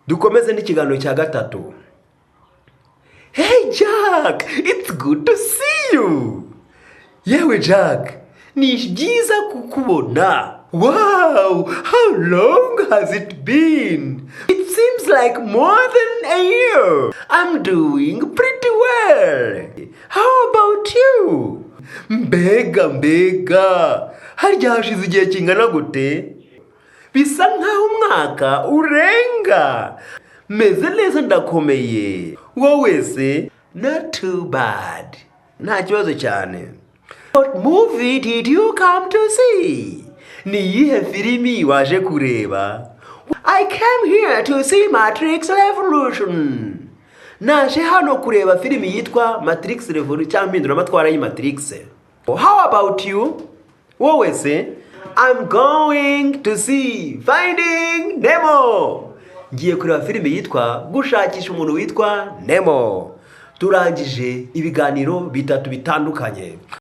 Dukomeze n'ikiganiro cya gatatu. Hey Jack, it's good to see you. Yewe Jack, ni byiza kukubona. Wow, how long has it been? It seems like more than a year. I'm doing pretty well. How about you? Mbega mbega, harya hashize igihe kingana gute? Bisa nkaho umwaka urenga. Meze neza, ndakomeye. Wowe se? Not too bad, nta kibazo cyane. What movie did you come to see? Ni iyihe filimi waje kureba? I came here to see Matrix Revolution. Naje hano kureba filimi yitwa Matrix Revolution cyangwa impinduramatwara y'i Matrix. How about you? Wowe se? I'm going to see Finding Nemo. Ngiye kureba filimi yitwa gushakisha umuntu witwa Nemo. Turangije ibiganiro bitatu bitandukanye.